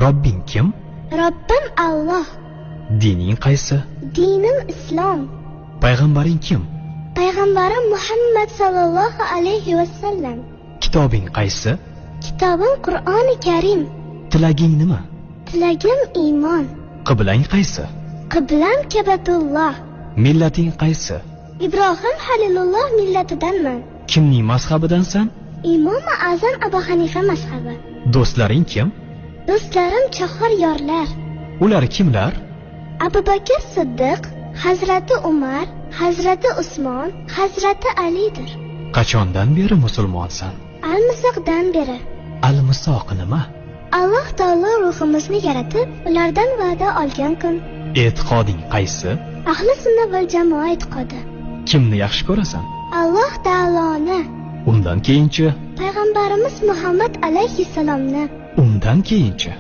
Robbing kim? Robbim Alloh. Dining qaysi? Dinim Islom. Payg'ambaring kim? Payg'ambarim Muhammad sallallohu alayhi va sallam. Kitobing qaysi? Kitobim Qur'oni Karim. Tilaging nima? Tilagim iymon. Qiblang qaysi? Qiblam Kabatulloh. Millating qaysi? Ibrohim Halilulloh millatidanman. Kimning mazhabidansan? Imom Azam Abu Hanifa mazhabi. Do'stlaring kim? Do'stlarim chahar yorlar. Ular kimlar? Abu Bakr Siddiq, Hazrati Umar, Hazrati Usmon, Hazrati Alidir. Qachondan beri musulmonsan? Al-Misoqdan beri. Al-Misoq nima? Alloh taolo ruhimizni yaratib, ulardan va'da olgan kun. E'tiqoding qaysi? Ahli sunna val jamoa e'tiqodi. Kimni yaxshi ko'rasan? Alloh taoloni. Undan keyinchi? Payg'ambarimiz Muhammad alayhissalomni. Undan keyinchi?